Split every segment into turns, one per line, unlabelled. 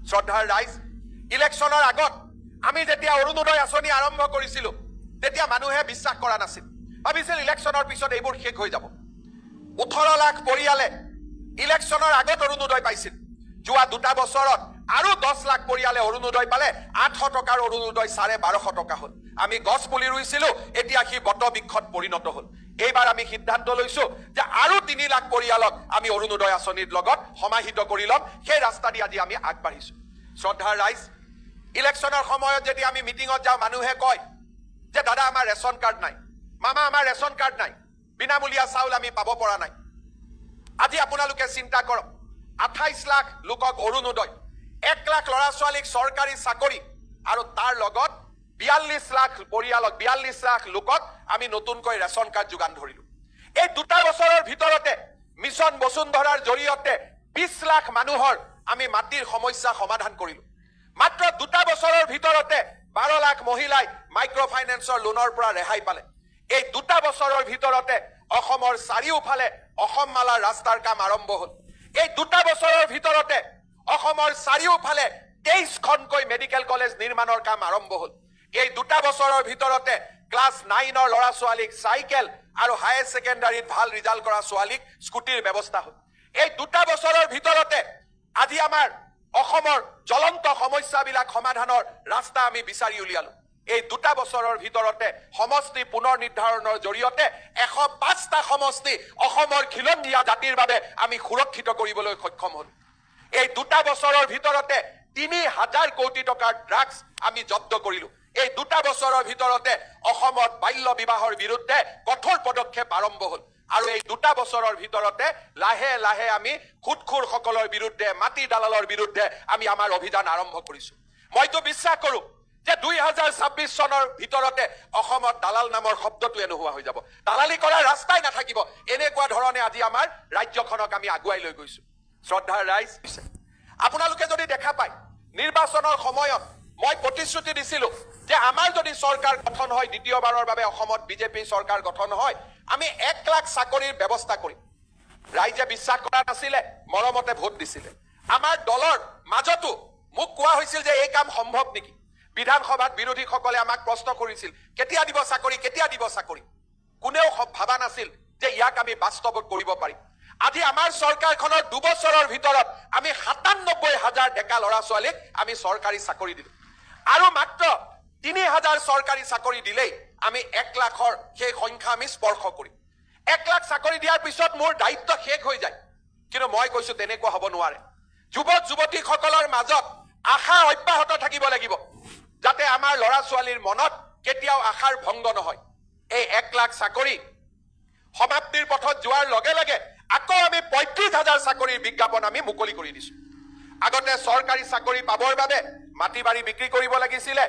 শ্ৰদ্ধাৰ ৰাইজ, ইলেকশ্যনৰ আগত আমি যেতিয়া অৰুণোদয় আঁচনি আৰম্ভ কৰিছিলো, তেতিয়া মানুহে বিশ্বাস কৰা নাছিল, ভাবিছিল ইলেকশ্যনৰ পিছত এইবোৰ শেষ হৈ যাব। 18 লাখ পৰিয়ালে ইলেকশ্যনৰ আগত অৰুণোদয় পাইছিল। যোৱা 2টা বছৰত আৰু 10 লাখ পৰিয়ালে অৰুণোদয় পালে। 800 টকাৰ অৰুণোদয় 1250 টকা হ'ল। আমি গছ পুলি ৰুইছিলো, এতিয়া সি বটবৃক্ষত পৰিণত হ'ল। এইবাৰ আমি সিদ্ধান্ত লৈছো যে আৰু 3 লাখ পৰিয়ালক আমি অৰুণোদয় আঁচনিৰ লগত সমাহিত কৰি ল'ম। সেই ৰাস্তা দি আজি আমি আগবাঢ়িছো। শ্ৰদ্ধাৰ ৰাইজ, ইলেকশ্যনৰ সময়ত যেতিয়া আমি মিটিঙত যাওঁ, মানুহে কয় যে দাদা আমাৰ ৰেচন কাৰ্ড নাই, মামা আমাৰ ৰেচন কাৰ্ড নাই, বিনামূলীয়া চাউল আমি পাব পৰা নাই। আজি আপোনালোকে চিন্তা কৰক, 28 লাখ লোকক অৰুণোদয়, 1 লাখ ল'ৰা ছোৱালীক চৰকাৰী চাকৰি, আৰু তাৰ লগত 42 লাখ পৰিয়ালক, 42 লাখ লোকক আমি নতুনকৈ ৰেচন কাৰ্ড যোগান ধৰিলো। এই 2টা বছৰৰ ভিতৰতে মিছন বসুন্ধৰাৰ জৰিয়তে 20 লাখ মানুহৰ আমি মাটিৰ সমস্যা সমাধান কৰিলো। মাত্ৰ 2টা বছৰৰ ভিতৰতে 12 লাখ মহিলাই মাইক্ৰ' ফাইনেন্সৰ লোনৰ পৰা ৰেহাই পালে। এই 2টা বছৰৰ ভিতৰতে অসমৰ চাৰিওফালে অসম মালাৰ ৰাস্তাৰ কাম আৰম্ভ হ'ল। এই 2টা বছৰৰ ভিতৰতে অসমৰ চাৰিওফালে 23খনকৈ মেডিকেল কলেজ নিৰ্মাণৰ কাম আৰম্ভ হ'ল। এই 2টা বছৰৰ ভিতৰতে ক্লাছ 9ৰ ল'ৰা ছোৱালীক চাইকেল আৰু হায়াৰ ছেকেণ্ডাৰীত ভাল ৰিজাল্ট কৰা ছোৱালীক স্কুটিৰ ব্যৱস্থা হ'ল। এই 2টা বছৰৰ ভিতৰতে আজি আমাৰ অসমৰ জ্বলন্ত সমস্যাবিলাক সমাধানৰ ৰাস্তা আমি বিচাৰি উলিয়ালো। এই 2টা বছৰৰ ভিতৰতে সমষ্টি পুনৰ নিৰ্ধাৰণৰ জৰিয়তে 105টা সমষ্টি অসমৰ খিলঞ্জীয়া জাতিৰ বাবে আমি সুৰক্ষিত কৰিবলৈ সক্ষম হলো। এই 2টা বছৰৰ ভিতৰতে 3000 কোটি টকাৰ ড্ৰাগছ আমি জব্দ কৰিলো। এই 2টা বছৰৰ ভিতৰতে অসমত বাল্য বিবাহৰ বিৰুদ্ধে কঠোৰ পদক্ষেপ আৰম্ভ হ'ল। আৰু এই 2টা বছৰৰ ভিতৰতে লাহে লাহে আমি সুদখোৰসকলৰ বিৰুদ্ধে, মাটি দালালৰ বিৰুদ্ধে আমি আমাৰ অভিযান আৰম্ভ কৰিছো। মইতো বিশ্বাস কৰো যে 2026 চনৰ ভিতৰতে অসমত দালাল নামৰ শব্দটোৱে নোহোৱা হৈ যাব, দালালি কৰাৰ ৰাস্তাই নাথাকিব। এনেকুৱা ধৰণে আজি আমাৰ ৰাজ্যখনক আমি আগুৱাই লৈ গৈছো। শ্ৰদ্ধাৰ ৰাইজ, আপোনালোকে যদি দেখা পায়, নিৰ্বাচনৰ সময়ত মই প্ৰতিশ্ৰুতি দিছিলো যে আমাৰ যদি চৰকাৰ গঠন হয়, দ্বিতীয়বাৰৰ বাবে অসমত বিজেপি চৰকাৰ গঠন হয়, আমি 1 লাখ চাকৰিৰ ব্যৱস্থা কৰিম। ৰাইজে বিশ্বাস কৰা নাছিলে, মৰমতে ভোট দিছিলে। আমাৰ দলৰ মাজতো মোক কোৱা হৈছিল যে এই কাম সম্ভৱ নেকি। বিধানসভাত বিৰোধীসকলে আমাক প্ৰশ্ন কৰিছিল, কেতিয়া দিব চাকৰি, কেতিয়া দিব চাকৰি। কোনেও ভাবা নাছিল যে ইয়াক আমি বাস্তৱত কৰিব পাৰিম। আজি আমাৰ চৰকাৰখনৰ 2 বছৰৰ ভিতৰত আমি 97,000 ডেকা ল'ৰা ছোৱালীক আমি চৰকাৰী চাকৰি দিলো। আৰু মাত্ৰ 3,000 চৰকাৰী চাকৰি দিলেই আমি 1 লাখৰ সেই সংখ্যা আমি স্পৰ্শ কৰিম। 1 লাখ চাকৰি দিয়াৰ পিছত মোৰ দায়িত্ব শেষ হৈ যায়, কিন্তু মই কৈছো তেনেকুৱা হ'ব নোৱাৰে। যুৱক যুৱতীসকলৰ মাজত আশা অব্যাহত থাকিব লাগিব, যাতে আমাৰ ল'ৰা ছোৱালীৰ মনত কেতিয়াও আশাৰ ভংগ নহয়। এই 1 লাখ চাকৰি সমাপ্তিৰ পথত যোৱাৰ লগে লগে আকৌ আমি 35,000 চাকৰিৰ বিজ্ঞাপন আমি মুকলি কৰি দিছো। আগতে চৰকাৰী চাকৰি পাবৰ বাবে মাটি বাৰী বিক্ৰী কৰিব লাগিছিলে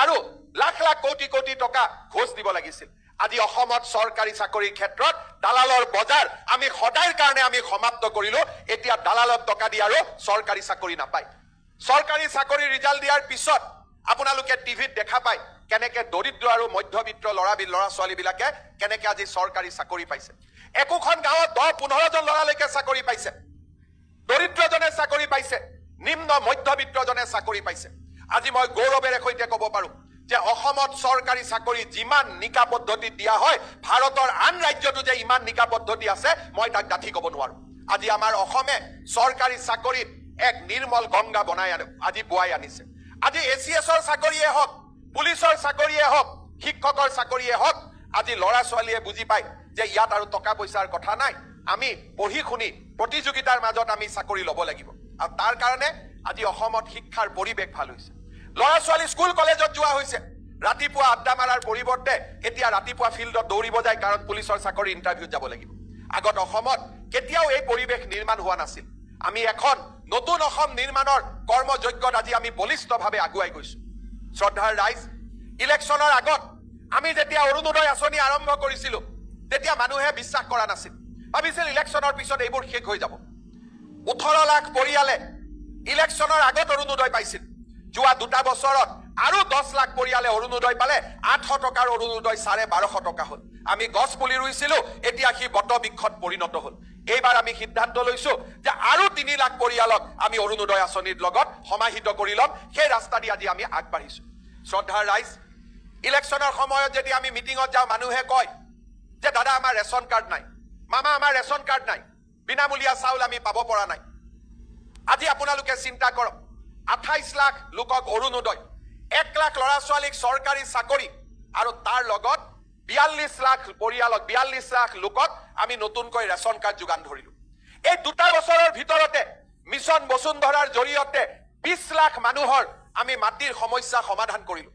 আৰু লাখ লাখ কোটি কোটি টকা ঘোচ দিব লাগিছিল। আজি অসমত চৰকাৰী চাকৰিৰ ক্ষেত্ৰত দালালৰ বজাৰ আমি সদায়ৰ কাৰণে আমি সমাপ্ত কৰিলো। এতিয়া দালালক টকা দি আৰু চৰকাৰী চাকৰি নাপায়। চৰকাৰী চাকৰি ৰিজাল্ট দিয়াৰ পিছত আপোনালোকে টিভিত দেখা পায় কেনেকে দৰিদ্ৰ আৰু মধ্যবিত্ত ল'ৰা ছোৱালীবিলাকে কেনেকে আজি চৰকাৰী চাকৰি পাইছে। একোখন গাঁৱত 10-15 জন ল'ৰালৈকে চাকৰি পাইছে, দৰিদ্ৰজনে চাকৰি পাইছে, নিম্ন মধ্যবিত্তজনে চাকৰি পাইছে। আজি মই গৌৰৱেৰে সৈতে ক'ব পাৰো যে অসমত চৰকাৰী চাকৰি যিমান নিকা পদ্ধতিত দিয়া হয়, ভাৰতৰ আন ৰাজ্যতো যে ইমান নিকা পদ্ধতি আছে মই তাক ডাঠি ক'ব নোৱাৰো। আজি আমাৰ অসমে চৰকাৰী চাকৰিত এক নিৰ্মল গংগা বনাই আজি বোৱাই আনিছে। আজি ACSৰ চাকৰিয়ে হওক, পুলিচৰ চাকৰিয়ে হওক, শিক্ষকৰ চাকৰিয়ে হওক, আজি ল'ৰা ছোৱালীয়ে বুজি পায় যে ইয়াত আৰু টকা পইচাৰ কথা নাই, আমি পঢ়ি শুনি প্ৰতিযোগিতাৰ মাজত আমি চাকৰি ল'ব লাগিব। আৰু তাৰ কাৰণে আজি অসমত শিক্ষাৰ পৰিৱেশ ভাল হৈছে। ল'ৰা ছোৱালী স্কুল কলেজত যোৱা হৈছে, ৰাতিপুৱা আড্ডা মাৰাৰ পৰিৱৰ্তে এতিয়া ৰাতিপুৱা ফিল্ডত দৌৰিব যায়, কাৰণ পুলিচৰ চাকৰি ইণ্টাৰভিউত যাব লাগিব। আগত অসমত কেতিয়াও এই পৰিৱেশ নিৰ্মাণ হোৱা নাছিল। আমি এখন নতুন অসম নিৰ্মাণৰ কৰ্মযজ্ঞত আজি আমি বলিষ্ঠভাৱে আগুৱাই গৈছো। শ্ৰদ্ধাৰ ৰাইজ, ইলেকশ্যনৰ আগত আমি যেতিয়া অৰুণোদয় আঁচনি আৰম্ভ কৰিছিলো, তেতিয়া মানুহে বিশ্বাস কৰা নাছিল, ভাবিছিল ইলেকশ্যনৰ পিছত এইবোৰ শেষ হৈ যাব। 18 লাখ পৰিয়ালে ইলেকশ্যনৰ আগত অৰুণোদয় পাইছিল। যোৱা 2টা বছৰত আৰু 10 লাখ পৰিয়ালে অৰুণোদয় পালে। 800 টকাৰ অৰুণোদয় 1250 টকা হ'ল। আমি গছ পুলি ৰুইছিলো, এতিয়া সি বটবৃক্ষত পৰিণত হ'ল। এইবাৰ আমি সিদ্ধান্ত লৈছো যে আৰু 3 লাখ পৰিয়ালক আমি অৰুণোদয় আঁচনিৰ লগত সমাহিত কৰি ল'ম। সেই ৰাস্তা দি আজি আমি আগবাঢ়িছো। শ্ৰদ্ধাৰ ৰাইজ, ইলেকশ্যনৰ সময়ত যেতিয়া আমি মিটিঙত যাওঁ, মানুহে কয় যে দাদা আমাৰ ৰেচন কাৰ্ড নাই, মামা আমাৰ ৰেচন কাৰ্ড নাই, বিনামূলীয়া চাউল আমি পাব পৰা নাই। আজি আপোনালোকে চিন্তা কৰক, 28 লাখ লোকক অৰুণোদয়, 1 লাখ ল'ৰা ছোৱালীক চৰকাৰী চাকৰি, আৰু তাৰ লগত 42 লাখ পৰিয়ালক, 42 লাখ লোকক আমি নতুনকৈ ৰেচন কাৰ্ড যোগান ধৰিলো। এই 2 বছৰৰ ভিতৰতে মিছন বসুন্ধৰাৰ জৰিয়তে 20 লাখ মানুহৰ আমি মাটিৰ সমস্যা সমাধান কৰিলো।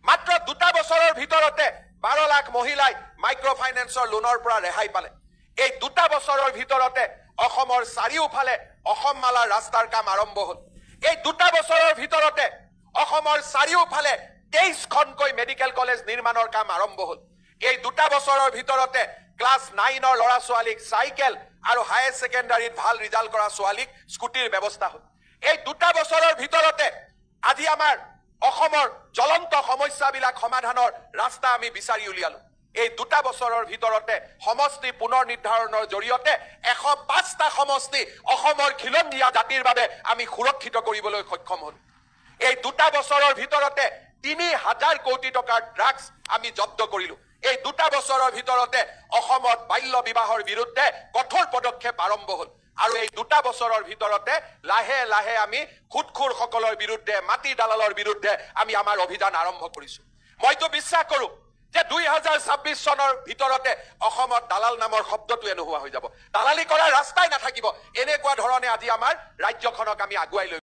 মাত্ৰ 2 বছৰৰ ভিতৰতে 12 লাখ মহিলাই মাইক্ৰ' ফাইনেন্সৰ লোনৰ পৰা ৰেহাই পালে। এই 2 বছৰৰ ভিতৰতে অসমৰ চাৰিওফালে অসম মালাৰ ৰাস্তাৰ কাম আৰম্ভ হ'ল। এই 2 বছৰৰ ভিতৰতে অসমৰ চাৰিওফালে 23খনকৈ মেডিকেল কলেজ নিৰ্মাণৰ কাম আৰম্ভ হ'ল। এই 2 বছৰৰ ভিতৰতে ক্লাছ 9ৰ ল'ৰা ছোৱালীক চাইকেল আৰু হায়াৰ ছেকেণ্ডাৰীত ভাল ৰিজাল্ট কৰা ছোৱালীক স্কুটিৰ ব্যৱস্থা হ'ল। এই 2 বছৰৰ ভিতৰতে আজি আমাৰ অসমৰ জ্বলন্ত সমস্যাবিলাক সমাধানৰ ৰাস্তা আমি বিচাৰি উলিয়ালো। এই 2 বছৰৰ ভিতৰতে সমষ্টি পুনৰ নিৰ্ধাৰণৰ জৰিয়তে 105টা সমষ্টি অসমৰ খিলঞ্জীয়া জাতিৰ বাবে আমি সুৰক্ষিত কৰিবলৈ সক্ষম হলো। এই 2 বছৰৰ ভিতৰতে 3000 কোটি টকাৰ ড্ৰাগছ আমি জব্দ কৰিলো। এই 2 বছৰৰ ভিতৰতে অসমত বাল্য বিবাহৰ বিৰুদ্ধে কঠোৰ পদক্ষেপ আৰম্ভ হ'ল। আৰু এই 2 বছৰৰ ভিতৰতে লাহে লাহে আমি সুদখোৰসকলৰ বিৰুদ্ধে, মাটি দালালৰ বিৰুদ্ধে আমি আমাৰ অভিযান আৰম্ভ কৰিছো। মইতো বিশ্বাস কৰো যে 2026 চনৰ ভিতৰতে অসমত দালাল নামৰ শব্দটোৱে নোহোৱা হৈ যাব, দালালি কৰাৰ ৰাস্তাই নাথাকিব। এনেকুৱা ধৰণে আজি আমাৰ ৰাজ্যখনক আমি আগুৱাই লৈ